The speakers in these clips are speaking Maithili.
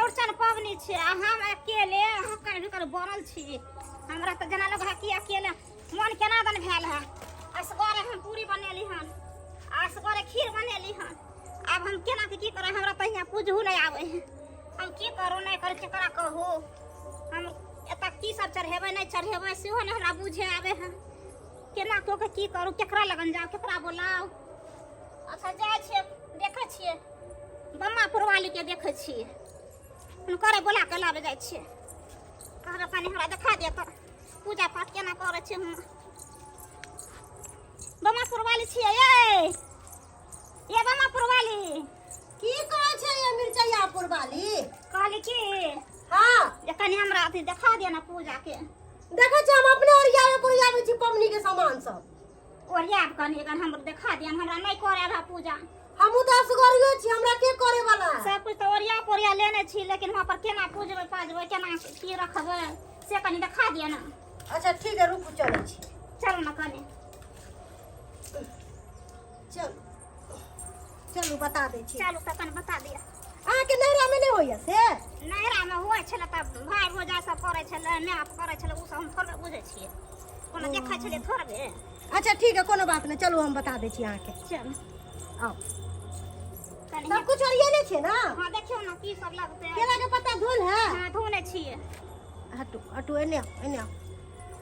चौड़चन पबनी छै आ हम अकेले हक्कर बिकर बनल छी। हमरा तऽ जेना लगै है कि अकेले मन केना दन भेल है। असगरे हम पूरी बनेली हन, असगरे खीर बनेली हन। आब हम केना के की करब? हमरा तऽ हियाँ पूजहु नहि आबै है। हम की करू नहि करू, केकरा कहू? हम एतऽ की सब चढ़ेबै नहि चढ़ेबै सेहो नहि हमरा बुझे आबै है। केना कऽ के की करू, केकरा लगन जाउ, केकरा बोलाउ? अच्छा जाइ छियै, देखै छियै बम्मा पुरवालीके, देखै छियै हुनकरे बोला कऽ लाबै जाइ छियै। कहबै कनि हमरा देखा दिअ तऽ पूजा पाठ केना करै छै। हम बम्मा पुरवाली छियै। ये ये बम्मा पुरवाली, की कहै छै ये मिरचैया पुरवाली? कहली कि हाँ, जे कनि हमरा अथी देखा दिअ ने पूजा के। देखै छी, हम अपने ओरियाबे पुरियाबै छी पबनी के सामान सब। ओरियाब कनि, कनि हम देखा दिअ, हमरा नहि करे रह पूजा। हमहूँ तऽ असगरियो छी, हमरा के करे वाला है? सब कुछ तऽ ओरिया पोरिया लेने छी, लेकिन वहाँ पर केना पूजबै पाजबै, केना की रखबै, से कनि देखा दिअ ने। अच्छा ठीक है, रुकू, चलै छी। चलू ने कनि। चलू चलू, बता दै छी। चलू तऽ कनि बता दिअ। अहाँके नैहरामे नहि होइया से? नैहरामे होइ छलै तऽ भाय भौजाइ सब करै छलै, माय बाप करै छलै। ओ सब हम थोड़बे बुझै छियै, कोनो देखै छलियै थोड़बे। अच्छा ठीक है, कोनो बात नहि, चलू हम बता दै छी अहाँके। चलू। आउ। कनि सब कुछ ओरियेने छियै ने? हाँ, देखियौ ने की सब लगतै। केला के पत्ता धोल है? हाँ, धोने छियै। हटू हटू, एने आउ, एने आउ।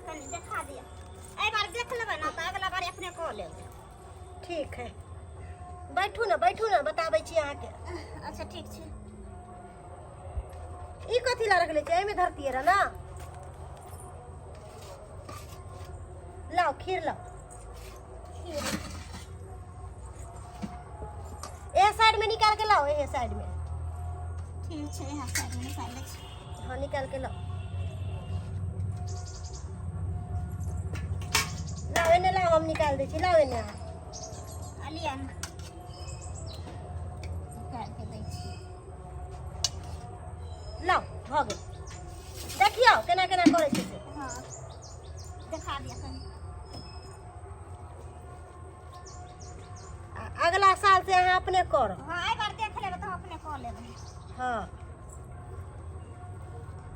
कनि देखा दिअ। एहि बार देख लेबै ने तऽ अगला बार अपने कऽ लेबै। ठीक है, बैठू ने, बैठू ने, बताबै छी अहाँके। अच्छा ठीक छै। ई कथी ला रखले छै? एहिमे धरतियै रह ने। लाओ खीर लाओ। ए साइड में निकाल के लाओ, ए साइड में। ठीक छै, यहाँ साइड में निकाल लै छी। हाँ, निकाल के लाओ, लाओ एने लाओ, हम निकाल दै छी, लाओ एने अहाँ। आ लिअ ने, निकाल के दै छी। लाओ, भऽ गेल। देखियौ केना केना करै छै से। हाँ, देखा दिअ कनि। आ अगला साल से अहाँ अपने करब। हाँ, एहि बार देख लेबै तऽ अपने कऽ लेबै। हाँ।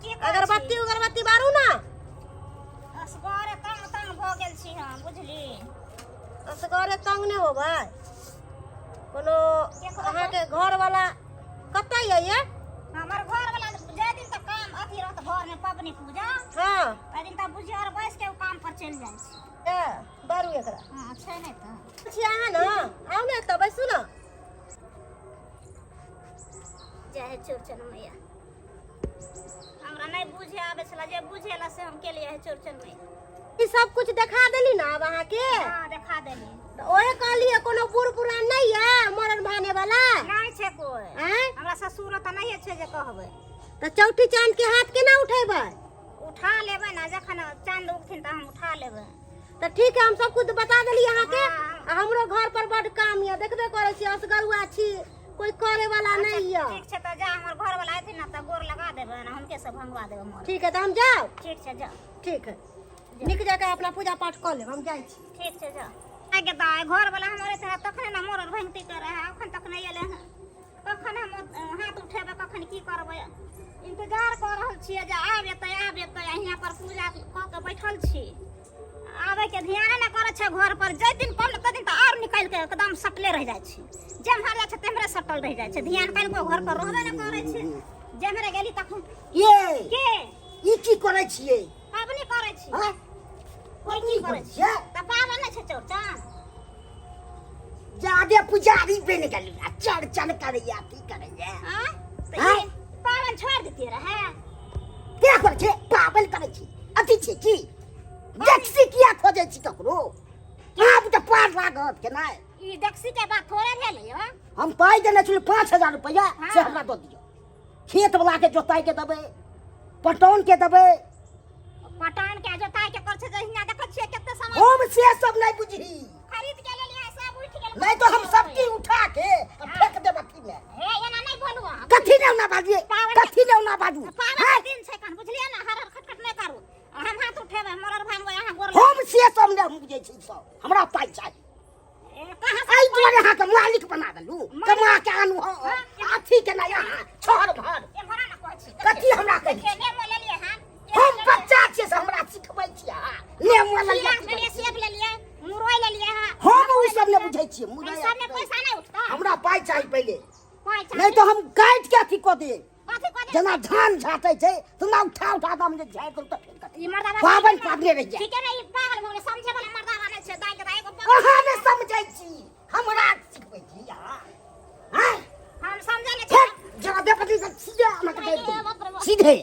की करै छी? अगरबत्ती उगरबत्ती बारू ने। असगरे तंग तंग भऽ गेल छी हम, बुझली? असगरे तंग नहि होबै कोनो। अहाँके घरवाला कतऽ यऽ ये? हमर घर वाला जाहि दिन तक काम अथी रहत, घर में पबनी पूजा, ओहि दिन तक बुझियौ और बैस के ओ काम पर चलि जाइ छै। ए, बारू एकरा। हाँ, छै नहि तऽ। छी अहाँ ने, आउ ने एतऽ बैसू ने। जय हे चौरचन मैया। हमरा नहि बुझे आबै छलै, जे बुझेला से हम केलियै। हे चौरचन मैया। ई सब कुछ देखा देली ना आब अहाँके? हाँ, देखा देली। तऽ ओहे कहलियै, कोनो बूढ़ पुरान नहि यऽ मरण भाने वाला? नहि छै कोइ। आँय? हमरा ससुरो तऽ नहिए छै जे कहबै। तऽ चौठी चाँद के हाथ केना उठेबै? उठा लेबै ने, जखन चाँद उगथिन तऽ हम उठा लेबै। तऽ ठीक है, हम सब कुछ बता देली अहाँके। हाँ। आ हमरो घर पर बड काम यऽ, देखबे करै छी, असगरुआ छी, कोई करे वाला नहीं यऽ। ठीक छै तऽ जा, हमर घर वाला अयथिन ने तऽ गोर लगा देबै ने, हुनके से भंगवा देबै मोर। ठीक है, तऽ हम जाउ? ठीक छै, जाउ। ठीक है, नीक जकाँ अपना पूजा पाठ कऽ लेब, हम जाइ छी। ठीक छै, जाउ। आगे दाइ, घर वाला हमर अयतै तखने ने मोर भंगती करे है। अखन तक नहि एलै हँ। कखन हम हाथ उठेबै, कखन की करबै, इंतजार कऽ रहल छियै जे आब एतै, आब एतै। आ हियाँ पर पूजा कऽ के बैठल छी, आबैके ध्याने नहि करै छै घर पर। जाहि दिन पड़ल ताहि दिन तऽ आर निकालि के एकदम सटले रहि जाइ छै। जेम्हर जाइ छै तेम्हरे सटल रहि जाइ छै। ध्यान कनिको घर पर रहबे नहि करै छै। जेम्हरे गेली तखन ये के ई की करै छियै? पाबनि करै छी। हँ? कोई की करै छी? छियै? तऽ पाबनि नहि छै चौरचन? जादे पुजारी बनि गेल आ चढ़ चढ़ करैया, की करैया? आँय? तऽ आँय? ई पाबनि छोड़ि दितियै रहए? के करै छै? पागल करै छी, अथी छै की देखसी किया खोजै छी ककरो? आब तऽ पार लागत केना? ई देखसी के बात थोड़े भेलै यौ। हम पाइ देने छलहुँ 5000 रुपैआ, से हाँ। हमरा दऽ दिअ। खेत वला के जोताइ के देबै, पटौन के देबै। पटान के जोताइ के कर छै जे हियां देखै छियै कते सामान। हम से सब नहि बुझी। खरीद के लेलियै, सब उठि गेल। नहीं तो हम सब की उठा के आ फेंक देब अथी में। हे, एना नहि बोलू अहाँ। कथी ने ना बाजिए? कथी ने ना बाजू? पावन हैं? के दिन छै कन, बुझलियै ने? हर हर खटखट नहि करू। हम हाथ उठेबै, मरर भांगबै, अहाँ गोर हम से सब नहि बुझै छी, सब हमरा पाइ चाही। ए, कहाँ से एहि दुआरे अहाँके मालिक बना देलू, कमा के आनू। हँ, अथी के नहि, अहाँ छहर भर एम्हर आ ने, तऽ हम काटि के अथी कऽ देब। कथी कऽ दे? जेना धान झाँटै छै तेना उठा उठा कऽ हम जे झाड़ि देब तऽ फेर कथी? ई मर्दाबा पाबनि पाबने रहि जायत। ठीके ने, ई पागल भऽ गेलै, समझे वाला मर्दाबा नहि छै। दाइ के दाइ एगो पागल। अहाँ नहि समझै छी, हमरा सिखबै छी अहाँ? आँय? हम समझै नहि फेर छी। जरा देपति सब सीधे अहाँके दे देब। सीधे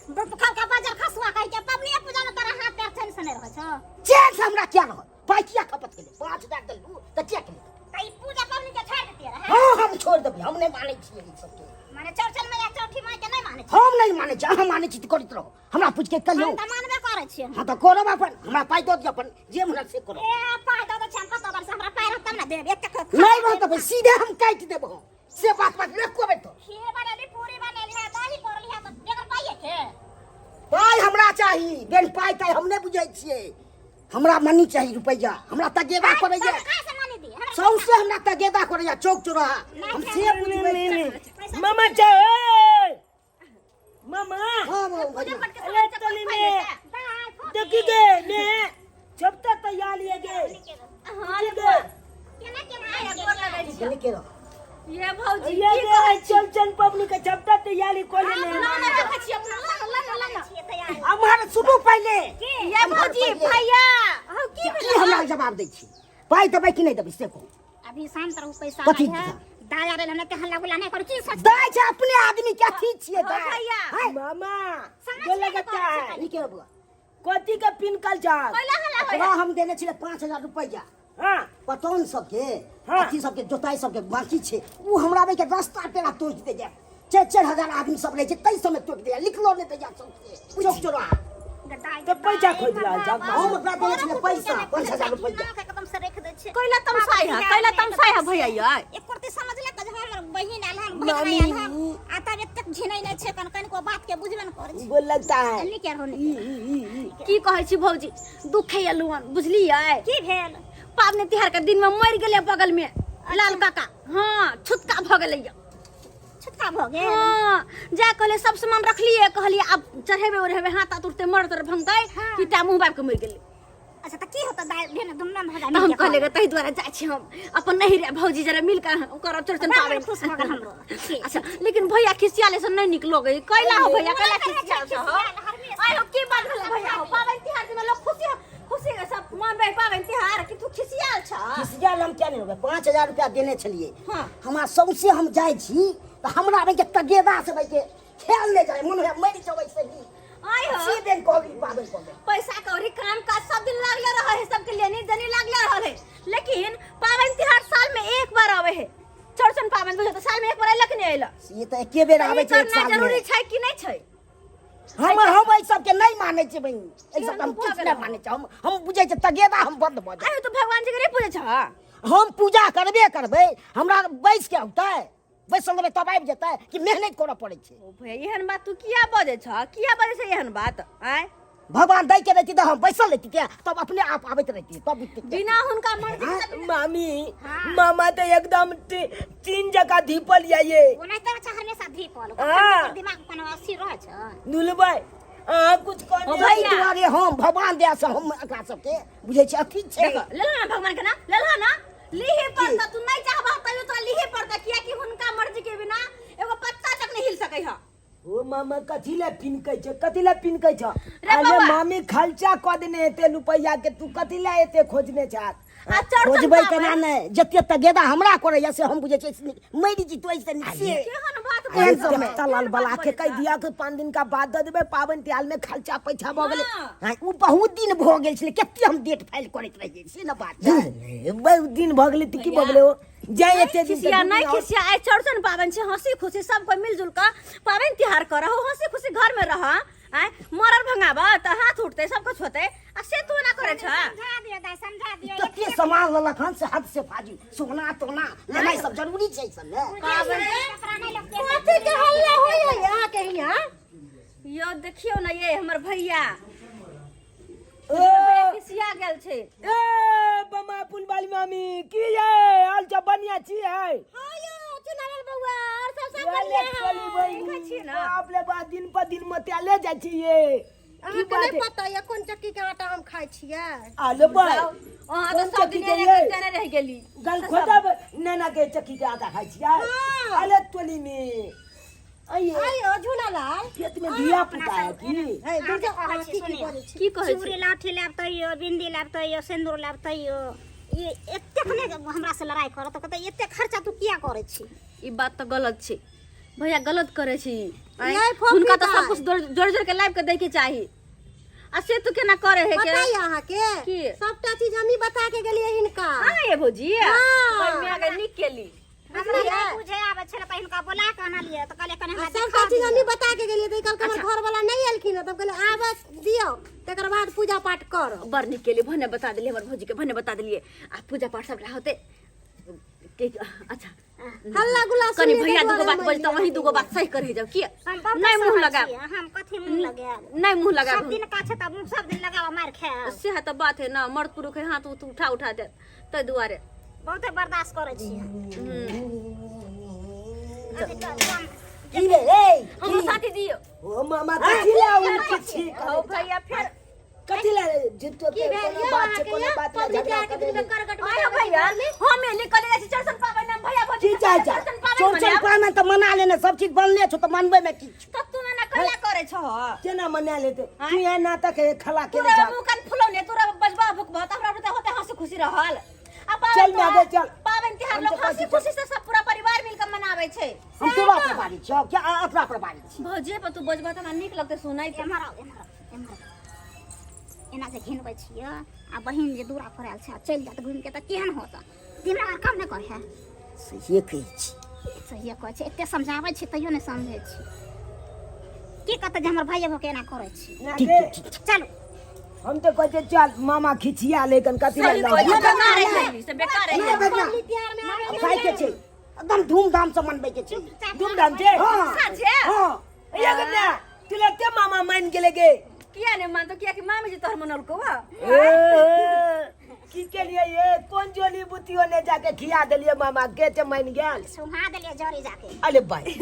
खा खा बाजार खसुआ कहि के पबनी पूजा में तोरा हाथ पैर चैन से नहीं रहै छौ। चैन से हमरा क्या रहत? पाइ किया खपत केले? 5000 देलू तऽ किया केले? तऽ ई पूजा पबनी के छोड़ि देतियै रहै? हँ, हम छोड़ि देबै। हम नहि मानै छियै ई सबके। माने चौरचन मैया चौठी माय के नहि मानै छी? हम नहि मानै छी। अहाँ मानै छी तऽ करैत रहू। हमरा पूछि के कहियौ। हम तऽ मानबे करै छियै। हँ तऽ करब अपन। हमरा पाइ दऽ दिअ, अपन जे हमरा से करब। ए, पाइ दऽ दै छियै हम कतऽ से? हमरा पाइ रहत तब ने देब एतेक। नहि रहत तऽ सीधे हम काटि देब हम से बात बात एको बेर तो। खीर बनेली, पूरी बनेली है, दही पौरली है, तऽ बेगर पाइए के? पाइ हमरा चाही। बेन पाइ ताइ हम नहि बुझै छियै। हमरा मनी चाही, रुपैआ हमरा तगेदा करैया। कहाँ से मनी दी हमरा? सौंसे हमरा तगेदा करैया चौक चौराहा, हम से बुझबै। मामा चाहे मामा। हाँ हाँ भैया। अरे तली में देखी गे ने जब तक तैयार लिए गे। हाँ। गे। केना केना आइ गोर लगै छी? निके रह। ये भौजी, ये की गे कहै छी? चल चल पबनी के जब तक तैयारी को ले ना ना रखै छी अपना ला ला ला ला छियै तैयारी। हमार सुनू पहिले। ये भौजी, भैया हौ, की की हमरा जवाब दै छी? पाइ देबै कि नहि देबै से कहू। अभी शांत रहू, पैसा कथी? नहीं है। दाया रे हमने के हल्ला गुल्ला नहीं करू, की सोच दाय छै अपने आदमी के अथी छियै हो दाय। भैया। हाय, मामा समझ गोल में लगता नहीं है। निके रह बुआ। कथी के पिनकल जा? कैला हल्ला होय? ओकरा हम देने छलै 5000 रुपैआ। हाँ। पटौन सबके। हाँ। अथी सबके, जोताई सबके बाकी छै। उ हमरा के रास्ता पेरा तोड़ि दैया। 4-4 हजार आदमी सब रहै छै ताहि समय तोड़ि दैया, लिखलो नहि दैया सबके चौक चौराहा। तऽ पैसा खोजि रहल छह? हम ओकरा देने छलियै पैसा 5000 रुपैआ। एकदम से रख दै छै। कैला तमसाइ है, कैला तमसाइ है भैया ये? एक करती समझ ले कि हमर बहिन आयल हन, बहिन आयल हन, आ तब एतेक झिनै नहि छै, कन कन को बात के बुझबे न करै छै। गोल लगता है। निके रहू, ई निके। ई ई ई। की कहै छी भौजी, दुख एलहुँ बुझलियै? की भेल? पाबनि तिहार के दिन में मरि गेलै बगल में लाल काका। हाँ, छुतका भऽ गेलै। छुटका भऽ गेल? हाँ, जा कहलियै सब सामान रखलियै, कहलियै आब चढ़ेबै ओढ़ेबै, हाथ ताथ उठते मर तर भंगतै। हाँ। कि टा मुँह बाबि के मरि गेलै। अच्छा, तऽ की होतै दाइ भेल दुमना भऽ तऽ हम कहलियै गे, ताहि दुआरे जाइ छी हम अपन नहिरे भौजी, जरा मिल के करब चौरचन बड़ पाबनि। खुश भऽ गेल हमरो। अच्छा, लेकिन भैया खिसियाले से नहि नीक लगै। कैला हो भैया, कैला खिसियाल से हो? आइ हो, की बात भेलै भैया हो? पाबनि तिहार दिन लोग खुशी खुशी सब मनबै पाबनि तिहार, कि तू खिसियाल छ? खिसियाल हम किया नहि होबै? 5000 रुपया देने छलियै। हाँ। हमरा सौंसे हम जाइ छी तऽ हमरा के तगेदा से के खेल नहि जाइ, मन होइया मरि जेबै सही। आइ हो। से दिन कहली पाबनि कऽ। पैसा कौड़ी काम काज सब दिन लागले रहे है, सबके लेनी देनी लागले रहे है, लेकिन पाबनि तिहार साल में एक बार आवे है। चौरचन पाबनि बुझो तऽ साल में एक बार अयलक नहि अयलक? से तऽ एके बेर आबै ई छै एक करनाइ साल जरूरी मे। छै कि नहि छै? हमर हम एहि सबके नहि मानै छियै बहिन, एहि सबके हम भऽ किछु गेल। नहि मानै छियै। हम बुझै छियै तगेदा हम बन्द भऽ जाय। आइ तो भगवान जी के नहि पूजै छ? हम पूजा करबे करबै। हमरा बैस के औतै? बैसल रहबै तब आबि जेतै कि मेहनत करऽ पड़ै छै? ओ भैया, एहन बात तू किया बजै छ? किया बजै छ एहन बात आय? भगवान दै के रहिती तऽ हम बैसल रहिती क्या? तब अपने आप आबैत रहिती तब बुझती। बिना हुनका मर्जी के मामी, मामा तो एकदम तीन जगह धीपल जाइए। ओनाहिते छै हमेशा धीपल। हाँ। दिमाग कोनो अस्थिर रहै छै। दुलबाई, अहाँ कुछ ओ कहने? एहि भैया। दुआरे हम भगवान दया से हम एकरा सबके बुझै छियै अथी छै। देखो, लेलहो ना भगवान के नाम लेलहो ना, लीहे पड़ता। तू नहीं चाहबह तैयो तोरा लीहे पड़ता, कियाकि हुनका मर्जी के बिना एगो पत्ता तक नहीं हिल सकै है। ओ मामा, कथी ले पिनकै छै? कथी ले पिनकै छ? रे अरे बाबा। मामी, खर्चा कऽ देने हेते रुपैआ के, तू कथी ले एते खोजने छ? आ चौरचन खोजबै पाबनि- केना नहि? जते तगेदा हमरा करैया से हम बुझै छियै मरि जितू ऐसे नीक से। केहन बात एहन बजै सबमे। छ? तलाल बला के कहि दिया कि 5 दिन का बाद दऽ देबै, पाबनि तिहार में खर्चा पैसा भऽ गेलै। हाँ। हाँ, ओ बहुत दिन भऽ गेल छलै, कते हम डेट फाइल करैत रहियै से ने बात छै। बहुत दिन भऽ गेलै तऽ की भऽ गेलै? ओ जाय एते दिन तऽ खिसिया दू नहीं दिन और- खिसिया। आइ चौरचन पाबनि छै, हंसी खुशी सब कोई मिलजुल कऽ पाबनि तिहार करह, हंसी खुशी घर में रह। आय मरल भंगाब तऽ हाथ उठतै, सब कुछ होतै, आ से तू ना करै छ। समझा दियो दाइ, समझा दियो। कते सामान लेलक हन से हद से फाजिल। सोना तोना लेनाइ सब जरूरी छै ई सब ने? कपड़ा नहि लोक कथी के हल्ला होइए अहाँ के हियाँ? यो देखियौ ने ये हमर भैया। ओ भैया खिसिया गेल छै। ए बमा पुल वाली मामी, की ये हाल सब बढ़िया छी है? हाँ यो चुनावल बउआ, और सब सब वाले बढ़िया चली है। बहिनी। देखै छियै ने। बाप रे बाप, दिन पर दिन मतियाले जाइ छी ये। अहाँके नहि पता यऽ कोन चक्की के आटा हम खाइ छियै। आलो बाय। अहाँ तऽ कोन सब चक्की दिन के एने ये? केने रहि गेली। गल खोदब नाना के चक्की के आटा खाइ छियै। अरे टोली में आइए। आइयो झूलालाल। खेत में धिया पुता है की? हे दुर्गा, कहै अहाँ छी, की की सुनियौ। बजै छी? की कहै चूड़ी छी? लाठी लाब तैयो, बिन्दी लाब तैयो, सिन्दूर लाब तैयो, ई एतेक ने हमरा से लड़ाइ करत, कहतै एतेक खर्चा तू किया करै छी? ई बात तऽ गलत छै भैया, गलत करै छी ई। आँय? नहि, फोफी हुनका तऽ दाइ। सब कुछ जोड़ जोड़ के लाबि के दै के चाही, आ से तू केना करे है के? पता यऽ अहाँके? की? सबटा चीज हमही बता के गेलियै हिनका। हाँ ये भौजी। हाँ। ओहि में नीक केली। हमरा नहि बुझे आबै छलै तऽ हिनका बोला कऽ अनलियै तऽ कहलियै कनि आ हमरा सबटा देखा चीज दिअ। हमही बता के गेलियै तऽ ई कहलकै हमर घरवाला नहि एलखिन हँ, तब कहलियै आबऽ दियौ तकर बाद पूजा पाठ करब। बड़ नीक केली, भने बता देलियै हमर भौजी के, भने बता देलियै। आ पूजा पाठ सबटा होते अच्छा हल्ला गुल्ला कनि सुनिये भैया ताहि दूगो दुआरे बात बजता, हम वही दूगो बात सही करी जाओ किया हम बहुत नहीं मुंह सहल लगाब। छियै, हम कथी मुंह लगायब? नहीं मुंह लगाब। सब दिन का छै तऽ मुंह सब दिन लगाब, मार खायब। से तऽ बात है ना, मर्द पुरुष है, हाथ उठ उठा उठा दे, ताहि दुआरे बहुते बर्दाश्त करै छियै। अथी की रे ए? हमरो साथी दियो। ओ मामा कथी ला उठ छी? हो भैया फेर कथी ला जितो की के भेल कोनो यौ बात छै अहाँके कोनो यौ? बात ला पबनी झगड़ा तिहारके करै दिनमे ले। करगट आयो भैया, हम एली कले जाइ छी चौरचन पाबनि में भैया भौजी की चाहे चौरचन चाहे पाबनि चौरचन मनायब। पाबनि तऽ मना लेने, सब चीज बनले छौ, तऽ मनबै में की छौ? तब तू एना कैला करै छह? केना मना लेते? तू यहाँ नाटक है खला के तोरा जा। मुँह कान फुलौने, तोरा बजबा भुकबा तऽ हमरा बुते होते हंसी खुशी रहल। आ पाबनि चल माय गे, चल। पाबनि तिहार हम लोग तऽ हंसी कहै छी, खुशी से सब पूरा परिवार मिलके मनाबै छै। हम तोरा पर बारी छौ क्या अपना पर बारी छी? भौजी पर तू बजबा तऽ हमरा नीक लगतै सुनैत। एम्हर आउ, एम्हर आउ, एम्हर आउ। एना जे घिनबै छियै आ बहिन जे दूरा पर आयल छै आ चलि जायत घुमि के तऽ केहन होत? दिमाग आर काम नहि करै है। सहिए कहै छी। सहिए कहै छै। एते समझाबै छी तैयो नहि समझै छी। की कहतै जे हमर भाइये भऽ के एना करै छी? ठीक गे, ठीक ठीक। चलू। हम तो कहै छियै चल मामा खिचिया लेकिन कथी सही ला कहै छै, लड़ाइ? बेकार है, से बेकार है। नहि भगना। पबनी तिहारमे आबै खाइ के छै, एकदम धूमधाम से मनबै के छै। धूमधाम से। हाँ। साँझे? हाँ। ये गन्ना तुला ते मामा मान गेले गे। किया नहि मानतो? किया कि मामी जी तोहर मनलको वा। ए, की के लिए ये कोन जोली बुतियो ने जाके खिया देलिए मामा के ते मान गेल? सुहा देलियै जरी जाके। अरे भाई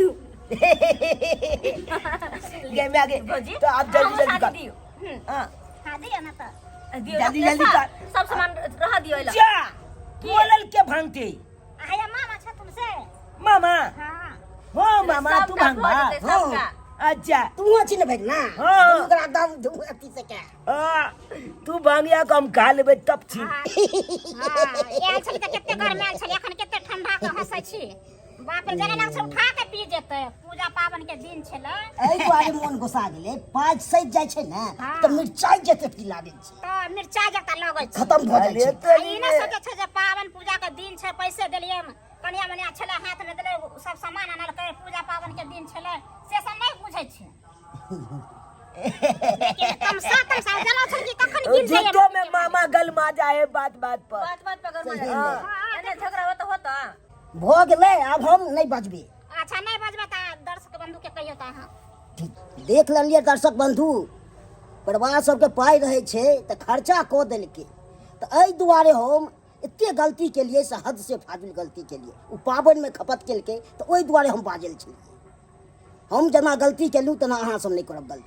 गे मैं आगे भौजी तो आप जल्दी हमरो जल्दी साथी कर। दियो। हाँ। हाँ दियौ ने तऽ। दियो। जल्दी अपने जल्दी सब कर। सब सामान रह दियो एला। जा बोलल के भांगते। आ हैया मामा छथुन से। मामा? हाँ। हो मामा तू सबटा भांगबा? भऽ जेतै, सबटा। अच्छा। तू छी ने भगना? हाँ। दुनू गोरा दम धूम अथी से के। हाँ, तू भांगिया के हम खा लेबै तब छी। हाँ, आयल छली तऽ कते गरमायल छली, एखन कते ठंडा के हँसै छी। बाप रे, जेना लगै छै उठा के पी जेतै। पूजा पाबनि के दिन छलै। एहि दुआरे मोन गुस्सा गेलै, पाँच सजि जाइ छै ने हाँ। तऽ मिरचाइ जते की लागै छै। तऽ मिरचाइ जकाँ लगै छै। खत्म भऽ जाइ अरे छै। आ तोरी ई नहि रे। सोचै छै जे पाबनि पूजा के दिन छै, पैसे देलियै, कनिया मनिया छलै हाथ मे देलै, सब सामान आनलकै, पूजा पाबनि के दिन छलै, से सब नहि बुझै छै। लेकिन तमसा तमसा जेना छै कि कखन गिर जाइए। झूठो में मामा गलमा जाए बात बात पर। बात बात पर गरमा सही जाए। हाँ, एने झगड़ा होता होता। भऽ गेलै, आब हम नहि बजबै। अच्छा नहि बजबै तऽ दर्शक बंधु के कहियौ तऽ अहाँ। ठीक, देख लेलियै दर्शक बंधु, परिवार सबके पाइ रहै छै तऽ खर्चा कऽ देलकै, तऽ एहि दुआरे हम एते गलती केलियै से हद से फाजिल गलती केलियै। ओ पाबनिमे खपत केलकै तऽ ओहि दुआरे हम बाजल छलियै। हम जेना गलती केलहुँ तेना अहाँ सब नहि करब गलती।